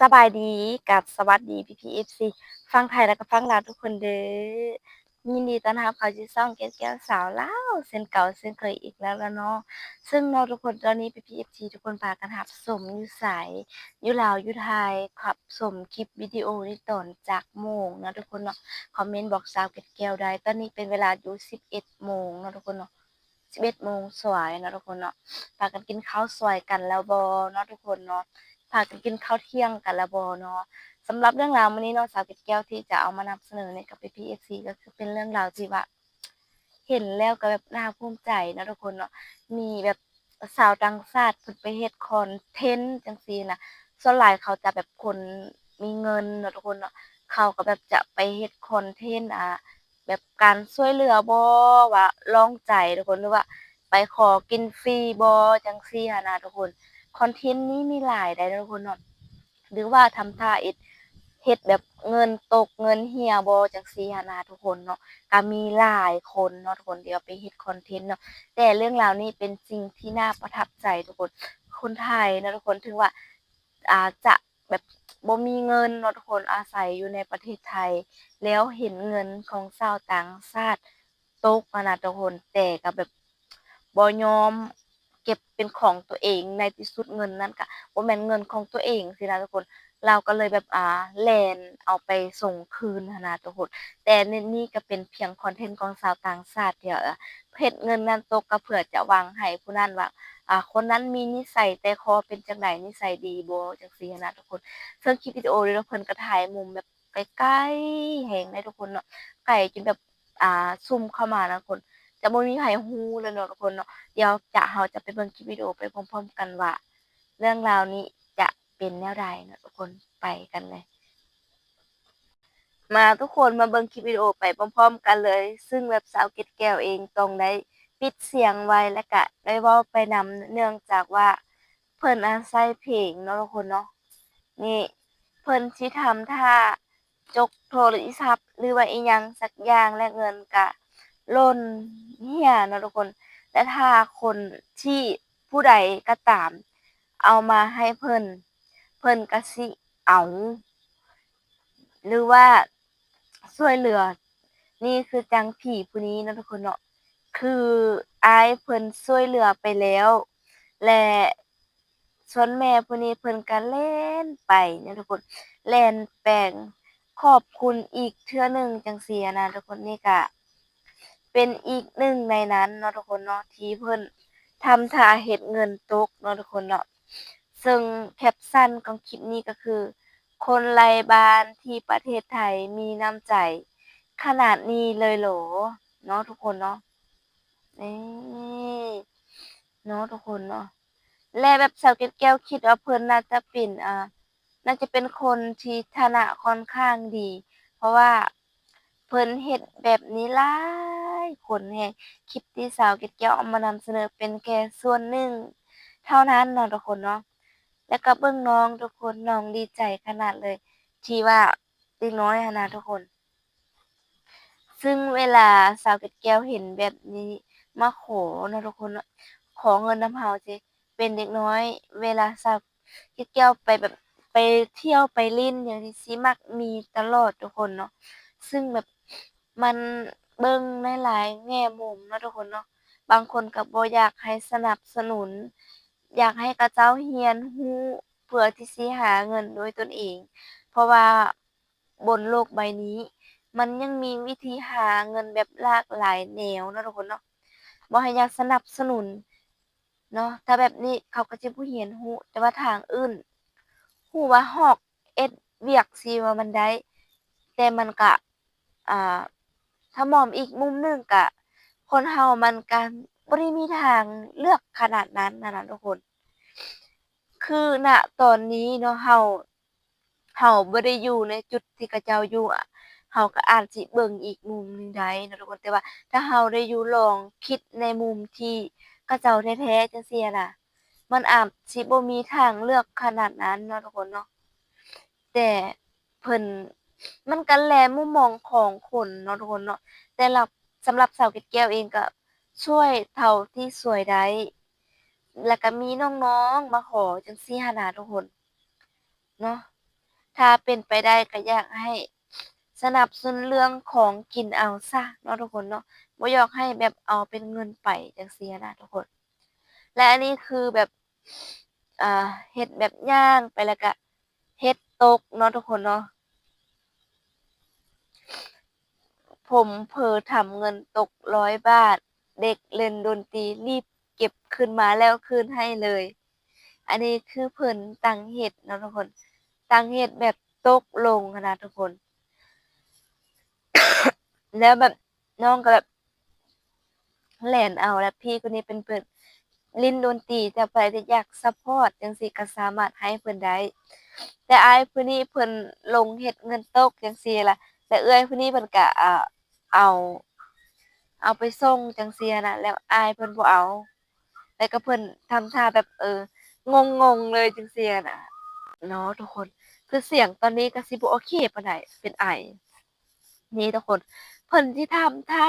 ສະບາຍດີ ກັບສະຫວັດດີ ພີ່ໆ ເອັຟຊີ ຝັ່ງໄທ ແລະກະຝັ່ງລາວທຸກຄົນເດີ້. ຍິນດີຕ້ອນຮັບເຂົ້າສູ່ຊ່ອງເກັດແກ້ວສາວລາວ ເຊັ່ນເກົ່າເຊັ່ນເຄີຍອີກແລ້ວລະເນາະ. ເຊິ່ງເນາະທຸກຄົນ ຕອນນີ້ພີ່ໆ ເອັຟຊີ ທຸກຄົນພາກັນຮັບຊົມຢູ່ໃສ? ຢູ່ລາວ ຢູ່ໄທ ຮັບຊົມຄລິບວິດີໂອນີ້ຕອນຈັກໂມງເນາະທຸກຄົນເນາະ? ຄອມເມັນບອກສາວເກັດແກ້ວໄດ້. ຕອນນີ້ເປັນເວລາຢູ່ສິບເອັດໂມງເນາະທຸກຄົນເນາະ. ສິບເອັດໂມງສວາຍເນາະທຸກຄົນເນາະ. ພາກັນກິນເຂົ້າສວາຍກັນແລ້ວບໍ່ເນາະທຸກຄົນເນາະ? ພາກັນກິນເຂົ້າທ່ຽງກັນແລ້ວບໍ່ເນາະ? ສຳລັບເລື່ອງລາວມື້ນີ້ເນາະ ສາວເກັດແກ້ວທີ່ຈະເອົາມານຳສະເໜີໃຫ້ກັບພີ່ໆ ເອັຟຊີ ກໍຄືເປັນເລື່ອງລາວທີ່ວ່າເຫັນແລ້ວກໍແບບໜ້າພູມໃຈເນາະທຸກຄົນເນາະ. ມີແບບຊາວຕ່າງຊາດເພິ່ນໄປເຮັດຄອນເທັນຈັ່ງຊີ້ນະ. ສ່ວນຫຼາຍເຂົາຈະແບບຄົນມີເງິນເນາະທຸກຄົນເນາະ. ເຂົາກໍແບບຈະໄປເຮັດຄອນເທັນ ອາ ແບບການຊ່ວຍເຫຼືອບໍ່ ວ່າລອງໃຈທຸກຄົນ ຫຼືວ່າໄປຂໍກິນຟຣີບໍ່ ຈັ່ງຊີ້ຫັ້ນນະທຸກຄົນ. ຄອນເທັນນີ້ມີຫຼາຍໃດ໋ເນາະທຸກຄົນເນາະ ຫຼືວ່າທຳທ່າເຮັດ ເຮັດແບບເງິນຕົກເງິນເຮ່ຍບໍ່ ຈັ່ງຊີ້ຫັ້ນນະທຸກຄົນເນາະ. ກະມີຫຼາຍຄົນເນາະທຸກຄົນ ທີ່ວ່າໄປເຮັດຄອນເທັນເນາະ. ແຕ່ເລື່ອງລາວນີ້ເປັນສິ່ງທີ່ໜ້າປະທັບໃຈທຸກຄົນ. ຄົນໄທເນາະທຸກຄົນ ເຖິງວ່າ ອາດຈະແບບບໍ່ມີເງິນເນາະທຸກຄົນ ອາໄສຢູ່ໃນປະເທດໄທ ແລ້ວເຫັນເງິນຂອງຊາວຕ່າງຊາດຕົກຫັ້ນນະທຸກຄົນ ແຕ່ກໍແບບບໍ່ຍອມເກັບເປັນຂອງຕົວເອງ. ໃນທີ່ສຸດເງິນນັ້ນກໍບໍ່ແມ່ນເງິນຂອງຕົວເອງຊີ້ນະທຸກຄົນ. ລາວກໍເລີຍແບບ ອາ ແລ່ນເອົາໄປສົ່ງຄືນຫັ້ນນະທຸກຄົນ. ແຕ່ນີ້ ນີ້ກໍເປັນພຽງຄອນເທັນຂອງຊາວຕ່າງຊາດທີ່ວ່າ ເຮັດເງິນນັ້ນຕົກກໍເພື່ອຈະຫວັງໃຫ້ຜູ້ນັ້ນວ່າ ອາ ຄົນນັ້ນມີນິໄສໃຈຄໍເປັນຈັ່ງໃດ ນິໄສດີບໍ່ ຈັ່ງຊີ້ຫັ້ນນະທຸກຄົນ. ເຊິ່ງຄລິບວິດີໂອນີ້ເນາະ ເພິ່ນກໍຖ່າຍມຸມແບບໄກໆແຮງໃດ໋ທຸກຄົນເນາະ ໄກຈົນແບບ ອາ ຊູມເຂົ້າມານະທຸກຄົນ ຈະບໍ່ມີໃຜຮູ້ເລີຍເນາະທຸກຄົນເນາະ. ດຽວຈະ ເຮົາຈະໄປເບິ່ງຄລິບວິດີໂອໄປພ້ອມໆກັນວ່າ ເລື່ອງລາວນີ້ຈະເປັນແນວໃດເນາະທຸກຄົນ ໄປກັນເລີຍ. ມາທຸກຄົນມາເບິ່ງຄລິບວິດີໂອໄປພ້ອມໆກັນເລີຍ. ຊຶ່ງແບບສາວເກັດແກ້ວເອງຕ້ອງໄດ້ປິດສຽງໄວ້ ແລະກະໄດ້ເວົ້າໄປນຳ ເນື່ອງຈາກວ່າເພິ່ນອາໄສເພງເນາະທຸກຄົນເນາະ. ນີ້ເພິ່ນຊິທຳທ່າຈົກໂທລະສັບ ຫຼືວ່າອີ່ຫຍັງສັກຢ່າງ ແລະເງິນກະຫຼົ່ນເຮ່ຍເນາະທຸກຄົນ. ແລະຖ້າຄົນທີ່ ຜູ້ໃດກໍຕາມເອົາມາໃຫ້ເພິ່ນ ເພິ່ນກໍຊິເອົາ ຫຼືວ່າຊ່ວຍເຫຼືອ. ນີ້ຄືຈັ່ງຜີຜູ້ນີ້ເນາະທຸກຄົນເນາະ ຄືອ້າຍເພິ່ນຊ່ວຍເຫຼືອໄປແລ້ວ ແລະສ່ວນແມ່ຜູ້ນີ້ເພິ່ນກໍແລ່ນໄປເນາະທຸກຄົນ ແລ່ນແປງຂອບຄຸນອີກເທື່ອໜຶ່ງຈັ່ງຊີ້ຫັ້ນນະທຸກຄົນ. ນີ້ກະ ເປັນອີກໜຶ່ງໃນນັ້ນເນາະທຸກຄົນເນາະ ທີ່ເພິ່ນທຳທ່າເຮັດເງິນຕົກເນາະທຸກຄົນເນາະ. ເຊິ່ງແຄບຊັນຂອງຄລິບນີ້ກໍຄື ຄົນໄຮ້ບ້ານທີ່ປະເທດໄທມີນ້ຳໃຈຂະໜາດນີ້ເລີຍເຫລອ ເນາະທຸກຄົນເນາະ. ນີ້ເນາະທຸກຄົນເນາະ ແລະແບບສາວເກັດແກ້ວຄິດວ່າເພິ່ນໜ້າຈະເປັນ ອາ ໜ້າຈະເປັນຄົນທີ່ຖານະຂ້ອນຂ້າງດີ ເພາະວ່າເພິ່ນເຮັດແບບນີ້ຫຼາຍຄົນແຮງ. ຄລິບທີ່ສາວເກັດແກ້ວເອົາມານຳສະເໜີເປັນແຄ່ສ່ວນໜຶ່ງເທົ່ານັ້ນເນາະທຸກຄົນເນາະ. ແລ້ວກໍເບິ່ງນ້ອງທຸກຄົນ ນ້ອງດີໃຈຂະໜາດເລີຍ ທີ່ວ່າເດັກນ້ອຍຫັ້ນນະທຸກຄົນ. ຊຶ່ງເວລາສາວເກັດແກ້ວເຫັນແບບນີ້ມາຂໍເນາະທຸກຄົນເນາະ ຂໍເງິນນຳເຮົາຊີ້ ເປັນເດັກນ້ອຍ ເວລາສາວເກັດແກ້ວໄປແບບ ໄປທ່ຽວໄປຫຼິ້ນຫຍັງຊີ້ ຊິມັກມີຕະຫຼອດທຸກຄົນເນາະ. ຊຶ່ງແບບມັນເບິ່ງໃນຫຼາຍແງ່ມຸມເນາະທຸກຄົນເນາະ. ບາງຄົນກໍບໍ່ຢາກໃຫ້ສະໜັບສະໜູນ ຢາກໃຫ້ເຂົາເຈົ້າຮຽນຮູ້ເພື່ອທີ່ຊິຫາເງິນດ້ວຍຕົນເອງ ເພາະວ່າ ບົນໂລກໃບນີ້ ມັນຍັງມີວິທີຫາເງິນແບບຫຼາກຫຼາຍແນວເນາະທຸກຄົນເນາະ. ບໍ່ໃຫ້ຢາກສະໜັບສະໜູນເນາະ ຖ້າແບບນີ້ເຂົາກໍຈະບໍ່ຮຽນຮູ້ ແຕ່ວ່າທາງອື່ນ ຮູ້ວ່າຮອກເຮັດວຽກຊິວ່າມັນໄດ້ ແຕ່ມັນກະ ອ່າ ຖ້າມອງອີກມຸມໜຶ່ງກະ ຄົນເຮົາມັນກະບໍ່ໄດ້ມີທາງເລືອກຂະໜາດນັ້ນຫັ້ນນະທຸກຄົນ. ຄືນະຕອນນີ້ເນາະ ເຮົາ ເຮົາບໍ່ໄດ້ຢູ່ໃນຈຸດທີ່ເຂົາເຈົ້າຢູ່ ອະ ເຮົາກໍອາດຊິເບິ່ງອີກມຸມໜຶ່ງໄດ້ເນາະທຸກຄົນ. ແຕ່ວ່າຖ້າເຮົາໄດ້ຢູ່ ລອງຄິດໃນມຸມທີ່ເຂົາເຈົ້າແທ້ໆ ຈັ່ງຊີ້ຫັ້ນນະ ມັນອາດຊິບໍ່ມີທາງເລືອກຂະໜາດນັ້ນເນາະທຸກຄົນເນາະ. ແຕ່ເພິ່ນ ມັນກໍແລມຸມມອງຂອງຄົນເນາະທຸກຄົນເນາະ. ແຕ່ລະ ສຳລັບສາວເກັດແກ້ວເອງກໍຊ່ວຍເທົ່າທີ່ຊ່ວຍໄດ້ ແລ້ວກໍມີນ້ອງໆມາຂໍຈັ່ງຊີ້ຫັ້ນນະທຸກຄົນ. ເນາະ ຖ້າເປັນໄປໄດ້ກໍຢາກໃຫ້ສະໜັບສະໜູນເລື່ອງຂອງກິນເອົາຊະເນາະທຸກຄົນເນາະ, ບໍ່ຢາກໃຫ້ແບບເອົາເປັນເງິນໄປຈັ່ງຊີ້ນະທຸກຄົນ. ແລະ ອັນນີ້ຄືແບບ ອ່າ ເຮັດແບບຍ່າງໄປແລ້ວກະເຮັດຕົກເນາະທຸກຄົນເນາະ. ຜົມເຜີທຳເງິນຕົກຮ້ອຍບາດ, ເດັກຫຼິ້ນດົນຕີ ຣີບເກັບຄືນມາແລ້ວຄືນໃຫ້ເລີຍ. ອັນນີ້ຄືເພິ່ນຕັ້ງເຮັດເນາະທຸກຄົນ, ຕັ້ງເຮັດແບບຕົກລົງຫັ້ນນະທຸກຄົນ. ແລ້ວແບບ ນ້ອງກໍແບບແລ່ນເອົາ ແລ້ວພີ່ຄົນນີ້ເປັນ ເປັນຫຼິ້ນດົນຕີ, ແຕ່ໃຜທີ່ຢາກຊັບພອດຈັ່ງຊີ້ກໍສາມາດໃຫ້ເພິ່ນໄດ້. ແຕ່ອ້າຍຜູ້ນີ້ເພິ່ນລົງເຮັດເງິນຕົກຈັ່ງຊີ້ລະ, ແລ້ວເອື້ອຍຜູ້ນີ້ເພິ່ນກໍ ອ່າ ເອົາ ເອົາໄປສົ່ງຈັ່ງຊີ້ນະ, ແລ້ວອ້າຍເພິ່ນບໍ່ເອົາ. ແລ້ວກໍເພິ່ນທຳທ່າແບບ ເອີ ງົງໆເລີຍຈັ່ງຊີ້ນະເນາະທຸກຄົນ. ຄືສຽງຕອນນີ້ກໍຊິບໍ່ໂອເຄປານໃດ, ເປັນໄອ. ນີ້ທຸກຄົນ ເພິ່ນຊິທຳທ່າ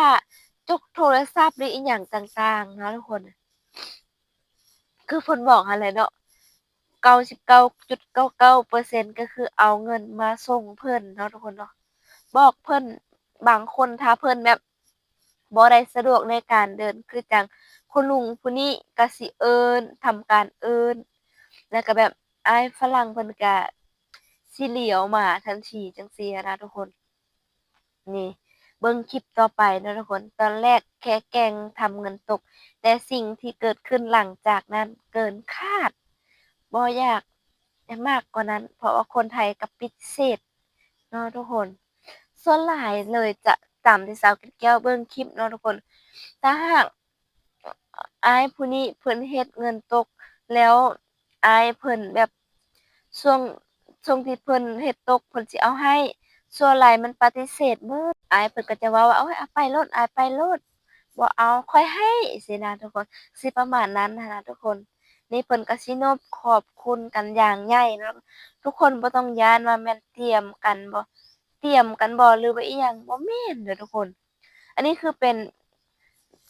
ຈົກໂທລະສັບ ຫຼື ອີ່ຫຍັງຕ່າງໆເນາະທຸກຄົນ. ຄືເພິ່ນບອກຫັ້ນແຫຼະເນາະ, ເກົ້າສິບເກົ້າຈຸດເກົ້າເກົ້າເປີເຊັນ ກໍຄືເອົາເງິນມາສົ່ງເພິ່ນເນາະທຸກຄົນເນາະ. ບອກເພິ່ນ ບາງຄົນຖ້າເພິ່ນແບບ ບໍ່ໄດ້ສະດວກໃນການເດີນ ຄືຈັ່ງຄຸນລຸງຜູ້ນີ້ກະຊິເອີ້ນ ທຳການເອີ້ນ ແລ້ວກະແບບອ້າຍຝຣັ່ງເພິ່ນກະຊິຫຼຽວມາທັນທີ ຈັ່ງຊີ້ຫັ້ນນະທຸກຄົນ. ນີ້ ເບິ່ງຄລິບຕໍ່ໄປເນາະທຸກຄົນ. ຕອນແລກແຄ່ແກ່ງທຳເງິນຕົກ, ແຕ່ສິ່ງທີ່ເກີດຂຶ້ນຫຼັງຈາກນັ້ນເກີນຄາດ, ບໍ່ຢາກໃຫ້ມາກກວ່ານັ້ນ ເພາະວ່າຄົນໄທກະປະຕິເສດເນາະທຸກຄົນ. ສ່ວນຫຼາຍເລີຍຈະຕາມທີ່ສາວເກັດແກ້ວເບິ່ງຄລິບເນາະທຸກຄົນ. ຖ້າຫາກອ້າຍຜູ້ນີ້ເພິ່ນເຮັດເງິນຕົກ ແລ້ວອ້າຍເພິ່ນແບບ ຊ່ວງ ຊ່ວງທີ່ເພິ່ນເຮັດຕົກ ເພິ່ນຊິເອົາໃຫ້, ສ່ວນຫຼາຍມັນປະຕິເສດເບິດ. ອ້າຍເພິ່ນກໍຈະເວົ້າວ່າ ໂອ້ຍ ເອົາໄປໂລດ ອ້າຍໄປໂລດ ບໍ່ເອົາ ຂ້ອຍໃຫ້ ຊີ້ນະທຸກຄົນ, ຊິປະມານນັ້ນຫັ້ນນະທຸກຄົນ. ນີ້ເພິ່ນກໍຊິນົບຂອບຄຸນກັນຢ່າງໃຫຍ່ເນາະ. ທຸກຄົນບໍ່ຕ້ອງຢ້ານວ່າແມ່ນຕຽມກັນບໍ່ ຕຽມກັນບໍ່ ຫຼືວ່າອີ່ຫຍັງ, ບໍ່ແມ່ນເດີ້ທຸກຄົນ. ອັນນີ້ຄືເປັນ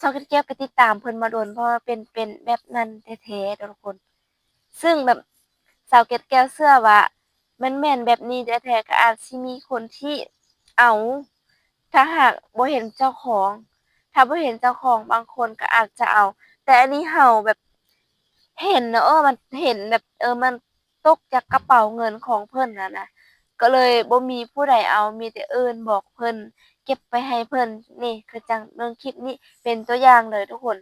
ສາວເກັດແກ້ວກໍຕິດຕາມເພິ່ນມາດົນ ເພາະວ່າເປັນ ເປັນແບບນັ້ນແທ້ໆເດີ້ທຸກຄົນ. ຊຶ່ງແບບສາວເກັດແກ້ວເຊື່ອວ່າມັນແມ່ນແບບນີ້ແທ້ໆ ກໍອາດຊິມີຄົນທີ່ເອົາ ຖ້າຫາກບໍ່ເຫັນເຈົ້າຂອງ, ຖ້າບໍ່ເຫັນເຈົ້າຂອງບາງຄົນກໍອາດຈະເອົາ. ແຕ່ອັນນີ້ເຮົາແບບເຫັນເນາະ, ເອີ ມັນເຫັນແບບ ເອີ ມັນຕົກຈາກກະເປົາເງິນຂອງເພິ່ນຫັ້ນນະ, ກໍເລີຍບໍ່ມີຜູ້ໃດເອົາ, ມີແຕ່ເອີ້ນບອກເພິ່ນ ເກັບໄປໃຫ້ເພິ່ນ. ນີ້ ຄືຈັ່ງເບິ່ງຄລິບນີ້ເປັນຕົວຢ່າງເລີຍທຸກຄົນ.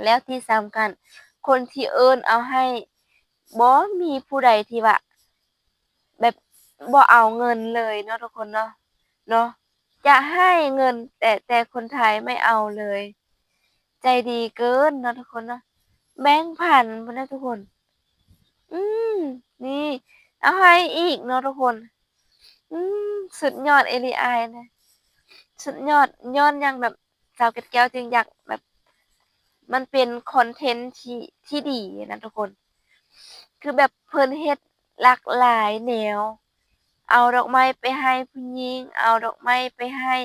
ແລ້ວທີ່ສຳຄັນ ຄົນທີ່ເອີ້ນເອົາໃຫ້ ບໍ່ມີຜູ້ໃດທີ່ວ່າ ແບບບໍ່ເອົາເງິນເລີຍເນາະທຸກຄົນເນາະ, ເນາະ ຈະໃຫ້ເງິນ ແຕ່ ແຕ່ຄົນໄທໄມ່ເອົາເລີຍ. ໃຈດີເກີນເນາະທຸກຄົນເນາະ, ແບ່ງປັນພຸ້ນນະທຸກຄົນ. ອືມ ນີ້ ເອົາໃຫ້ອີກເນາະທຸກຄົນ. ອືມ ສຸດຍອດອີ່ຫຼີອ້າຍນະ, ສຸດຍອດ. ຍ້ອນຫຍັງແບບ ສາວເກັດແກ້ວຈຶ່ງຢາກແບບ ມັນເປັນຄອນເທັນທີ່ ທີ່ດີນະທຸກຄົນ. ຄືແບບເພິ່ນເຮັດຫຼາກຫຼາຍແນວ, ເອົາດອກໄມ້ໄປໃຫ້ຜູ້ຍິງ, ເອົາດອກໄມ້ໄປໃຫ້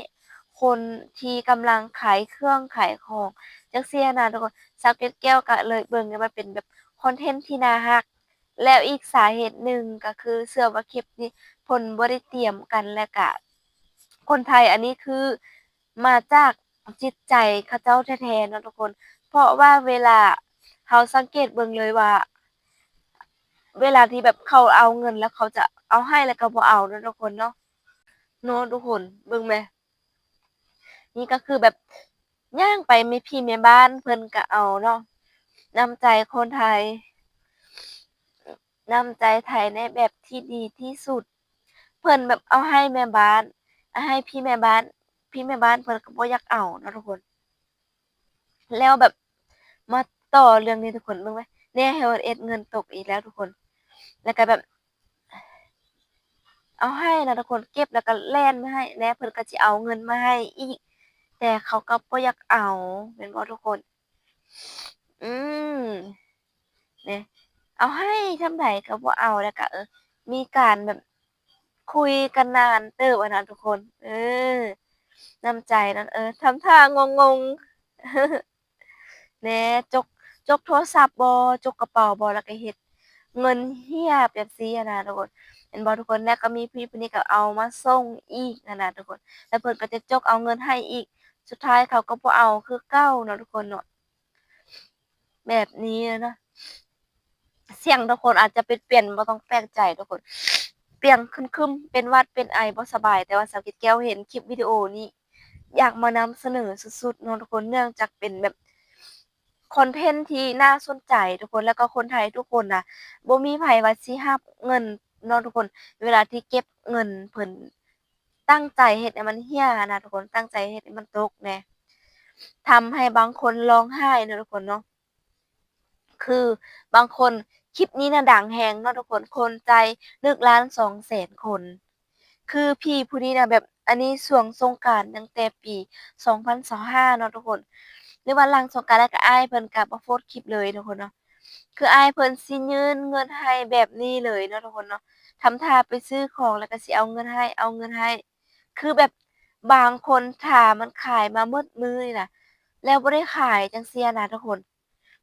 ຄົນທີ່ກຳລັງຂາຍເຄື່ອງຂາຍຂອງ ຈັ່ງຊີ້ນະທຸກຄົນ. ສາວເກັດແກ້ວກໍເລີຍເບິ່ງວ່າມັນເປັນແບບຄອນເທັນທີ່ໜ້າຮັກ. ແລ້ວອີກສາເຫດໜຶ່ງກໍຄືເຊື່ອວ່າຄລິບນີ້ເພິ່ນບໍ່ໄດ້ຕຽມກັນ, ແລ້ວກະຄົນໄທອັນນີ້ຄື ມາຈາກຈິດໃຈເຂົາເຈົ້າແທ້ໆເນາະທຸກຄົນ. ເພາະວ່າເວລາເຮົາສັງເກດເບິ່ງເລີຍວ່າ ເວລາທີ່ແບບເຂົາເອົາເງິນແລ້ວ ເຂົາຈະເອົາໃຫ້ແລ້ວກໍບໍ່ເອົາເນາະທຸກຄົນເນາະ, ເນາະທຸກຄົນ. ເບິ່ງແມ, ນີ້ກໍຄືແບບຍ່າງໄປ ແມ່ພີ່ແມ່ບ້ານເພິ່ນກໍເອົາເນາະ. ນ້ຳໃຈຄົນໄທ ນ້ຳໃຈໄທໃນແບບທີ່ດີທີ່ສຸດ. ເພິ່ນແບບເອົາໃຫ້ແມ່ບ້ານ, ເອົາໃຫ້ພີ່ແມ່ບ້ານ, ພີ່ແມ່ບ້ານເພິ່ນກໍບໍ່ຢາກເອົາເນາະທຸກຄົນ. ແລ້ວແບບມາຕໍ່ເລື່ອງນີ້ທຸກຄົນເບິ່ງໄວ້ແດ່, ໃຫ້ເຮັດເງິນຕົກອີກແລ້ວທຸກຄົນ. ແລ້ວກໍແບບເອົາໃຫ້ນະທຸກຄົນ, ເກັບແລ້ວກໍແລ່ນມາໃຫ້ແດ່, ເພິ່ນກໍຊິເອົາເງິນມາໃຫ້ອີກ, ແຕ່ເຂົາກໍບໍ່ຢາກເອົາ ແມ່ນບໍ່ທຸກຄົນ? ອືມ ນີ້ ເອົາໃຫ້ຊ່ຳໃດກໍບໍ່ເອົາ, ແລ້ວກໍ ເອີ ມີການແບບຄຸຍກັນນານເຕີບຫັ້ນນະທຸກຄົນ. ເອີ ນ້ຳໃຈນັ້ນ ເອີ ທຳທ່າງົງໆ ແນ່ ຈົກ ຈົກໂທລະສັບບໍ ຈົກກະເປົາບໍ ແລ້ວກໍເຮັດເງິນເຫຍແບບຊີ້ຫັ້ນນະທຸກຄົນ. ມ່ນບໍ່ທຸກຄົນ? ແລ້ວກໍມີຜູ້ນີ້ ຜູ້ນີ້ກໍເອົາມາສົ່ງອີກຫັ້ນນະທຸກຄົນ ແລ້ວເພິ່ນກໍຈະຈົກເອົາເງິນໃຫ້ອີກ ສຸດທ້າຍເຂົາກໍບໍ່ເອົາຄືເກົ່າເນາະທຸກຄົນເນາະ. ແບບນີ້ນະ ສຽງທຸກຄົນອາດຈະປ່ຽນໆ ບໍ່ຕ້ອງແປກໃຈທຸກຄົນ ປ່ຽງຄຶມໆ ເປັນຫວັດເປັນໄອບໍ່ສະບາຍ ແຕ່ວ່າສາວເກັດແກ້ວເຫັນຄລິບວິດີໂອນີ້ ຢາກມານຳສະເໜີສຸດໆເນາະທຸກຄົນ ເນື່ອງຈາກເປັນແບບຄອນເທັນທີ່ໜ້າສົນໃຈທຸກຄົນ ແລ້ວກໍຄົນໄທທຸກຄົນນະ ບໍ່ມີໃຜວ່າຊິຮັບເງິນເນາະທຸກຄົນ ເວລາທີ່ເກັບເງິນເພິ່ນ ຕັ້ງໃຈເຮັດໃຫ້ມັນເຮ່ຍນະທຸກຄົນ ຕັ້ງໃຈເຮັດໃຫ້ມັນຕົກແດ່ ທຳໃຫ້ບາງຄົນຮ້ອງໄຫ້ເນາະທຸກຄົນເນາະ ຄືບາງຄົນ ຄລິບນີ້ນະດັງແຮງເນາະທຸກຄົນ ຄົນໃຈໜຶ່ງລ້ານສອງແສນຄົນ ຄືພີ່ຜູ້ນີ້ນະ ແບບ ອັນນີ້ຊ່ວງສົງການຕັ້ງແຕ່ປີສອງພັນຊາວຫ້າເນາະທຸກຄົນ ຫຼືວ່າຫຼັງສົງການແລ້ວກໍອ້າຍເພິ່ນກໍບໍ່ໂພສຄລິບເລີຍທຸກຄົນເນາະ ຄືອ້າຍເພິ່ນຊິຍື່ນເງິນໃຫ້ແບບນີ້ເລີຍເນາະທຸກຄົນເນາະ ທຳທ່າໄປຊື້ຂອງແລ້ວກໍຊິເອົາເງິນໃຫ້ ເອົາເງິນໃຫ້ ຄືແບບບາງຄົນຖ້າມັນຂາຍມາໝົດມື້ນີ້ນະ ແລ້ວບໍ່ໄດ້ຂາຍຈັ່ງຊີ້ນະທຸກຄົນ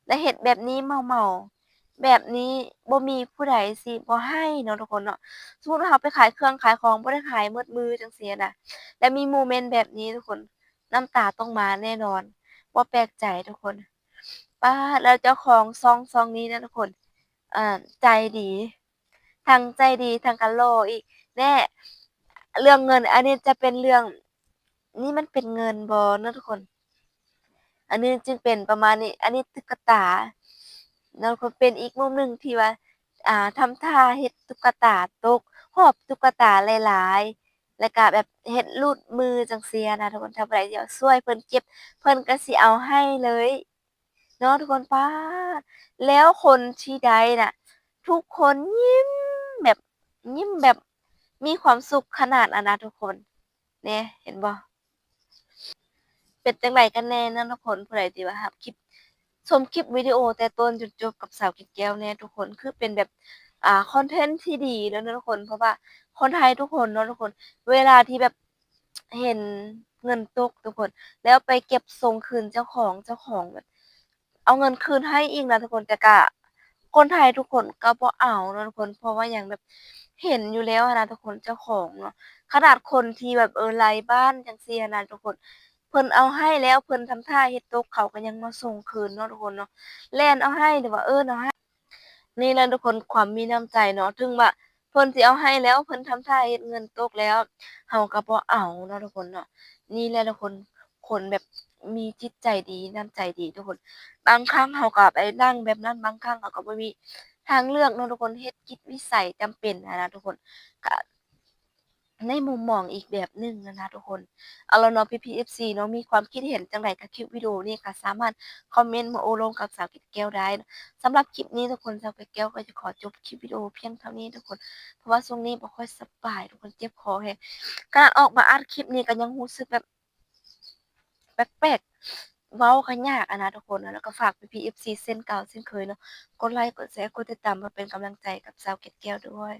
ແລະເຮັດແບບນີ້ເໝົາໆ ແບບນີ້ບໍ່ມີຜູ້ໃດຊິບໍ່ໃຫ້ເນາະທຸກຄົນເນາະ ສົມມຸດວ່າເຮົາໄປຂາຍເຄື່ອງຂາຍຂອງ ບໍ່ໄດ້ຂາຍໝົດມື້ຈັ່ງຊີ້ນະ ແລະມີໂມເມັນແບບນີ້ທຸກຄົນ ນ້ຳຕາຕ້ອງມາແນ່ນອນ ບໍ່ແປກໃຈທຸກຄົນ. ປາດ ແລ້ວເຈົ້າຂອງຊ່ອງ ຊ່ອງນີ້ນະທຸກຄົນ ເອີ ໃຈດີ ທັງໃຈດີ ທັງກໍຫຼໍ່ອີກ ແລະເລື່ອງເງິນ ອັນນີ້ຈະເປັນເລື່ອງ ນີ້ມັນເປັນເງິນບໍ່ເນາະທຸກຄົນ ອັນນີ້ຈຶ່ງເປັນປະມານນີ້ ອັນນີ້ຕຸກກະຕາເນາະ ກໍເປັນອີກມຸມໜຶ່ງທີ່ວ່າ ອ່າ ທຳທ່າເຮັດຕຸກກະຕາຕົກ ຫອບຕຸກກະຕາຫຼາຍໆ ແລ້ວກະແບບເຮັດຫຼຸດມືຈັ່ງຊີ້ນະທຸກຄົນ ຖ້າຜູ້ໃດຢາກຊ່ວຍເພິ່ນເກັບ ເພິ່ນກໍຊິເອົາໃຫ້ເລີຍ ເນາະທຸກຄົນ ປາດ ແລ້ວຄົນທີ່ໄດ້ນະ ທຸກຄົນຍິ້ມແບບ ຍິ້ມແບບມີຄວາມສຸກຂະໜາດຫັ້ນນະທຸກຄົນ ແນ່ ເຫັນບໍ່? ເປັນຈັ່ງໃດກັນແນ່ເນາະທຸກຄົນ ຜູ້ໃດທີ່ວ່າຮັບຄລິບ ຊົມຄລິບວິດີໂອແຕ່ຕົ້ນຈົນຈົບກັບສາວເກັດແກ້ວແນ່ທຸກຄົນ ຄືເປັນແບບ ອ່າ ຄອນເທັນທີ່ດີເນາະທຸກຄົນ ເພາະວ່າຄົນໄທທຸກຄົນເນາະທຸກຄົນ ເວລາທີ່ແບບ ເຫັນເງິນຕົກທຸກຄົນ ແລ້ວໄປເກັບສົ່ງຄືນເຈົ້າຂອງ ເຈົ້າຂອງແບບເອົາເງິນຄືນໃຫ້ອີກນະທຸກຄົນ ແຕ່ກະຄົນໄທທຸກຄົນກໍບໍ່ເອົາເນາະທຸກຄົນ ເພາະວ່າຫຍັງ ແບບເຫັນຢູ່ແລ້ວຫັ້ນນະທຸກຄົນ ເຈົ້າຂອງເນາະ ຂະໜາດຄົນທີ່ແບບ ເອີ ໄລບ້ານຈັ່ງຊີ້ຫັ້ນນະທຸກຄົນ ເພິ່ນເອົາໃຫ້ແລ້ວ ເພິ່ນທຳທ່າເຮັດຕົກ ເຂົາກໍຍັງມາສົ່ງຄືນເນາະທຸກຄົນເນາະ ແລ່ນເອົາໃຫ້ ຫຼືວ່າເອີ້ນເອົາໃຫ້ ນີ້ແຫຼະທຸກຄົນ ຄວາມມີນ້ຳໃຈເນາະ ເຖິງວ່າເພິ່ນຊິເອົາໃຫ້ແລ້ວ ເພິ່ນທຳທ່າເຮັດເງິນຕົກແລ້ວ ເຮົາກໍບໍ່ເອົາເນາະທຸກຄົນເນາະ ນີ້ແຫຼະທຸກຄົນ ຄົນແບບມີຈິດໃຈດີ ນ້ຳໃຈດີທຸກຄົນ ບາງຄັ້ງເຮົາກໍໄປນັ່ງແບບນັ້ນ ບາງຄັ້ງເຮົາກໍບໍ່ມີທາງເລືອກເນາະທຸກຄົນ ເຮັດກິດວິໄສຈຳເປັນຫັ້ນນະທຸກຄົນ ກະ ໃນມຸມມອງອີກແບບໜຶ່ງຫັ້ນນະທຸກຄົນ ເອົາລະເນາະ ພີ່ໆ ເອັຟຊີ ເນາະ ມີຄວາມຄິດເຫັນຈັ່ງໃດກັບຄລິບວິດີໂອນີ້ ກໍສາມາດຄອມເມັນມາໂອ້ລົມກັບສາວເກັດແກ້ວໄດ້ ສຳລັບຄລິບນີ້ທຸກຄົນ ສາວເກັດແກ້ວກໍຈະຂໍຈົບຄລິບວິດີໂອພຽງເທົ່ານີ້ທຸກຄົນ ເພາະວ່າຊ່ວງນີ້ບໍ່ຄ່ອຍສະບາຍທຸກຄົນ ເຈັບຄໍແຮງ ຂະໜາດອອກມາອັດຄລິບນີ້ກໍຍັງຮູ້ສຶກແບບແປກໆ ເວົ້າກໍຍາກຫັ້ນນະທຸກຄົນ ແລ້ວກໍຝາກພີ່ໆ ເອັຟຊີ ເຊັ່ນເກົ່າເຊັ່ນເຄີຍເນາະ ກົດໄລ ກົດແຊ ກົດຕິດຕາມ ເພື່ອເປັນກຳລັງໃຈກັບສາວເກັດແກ້ວດ້ວຍ.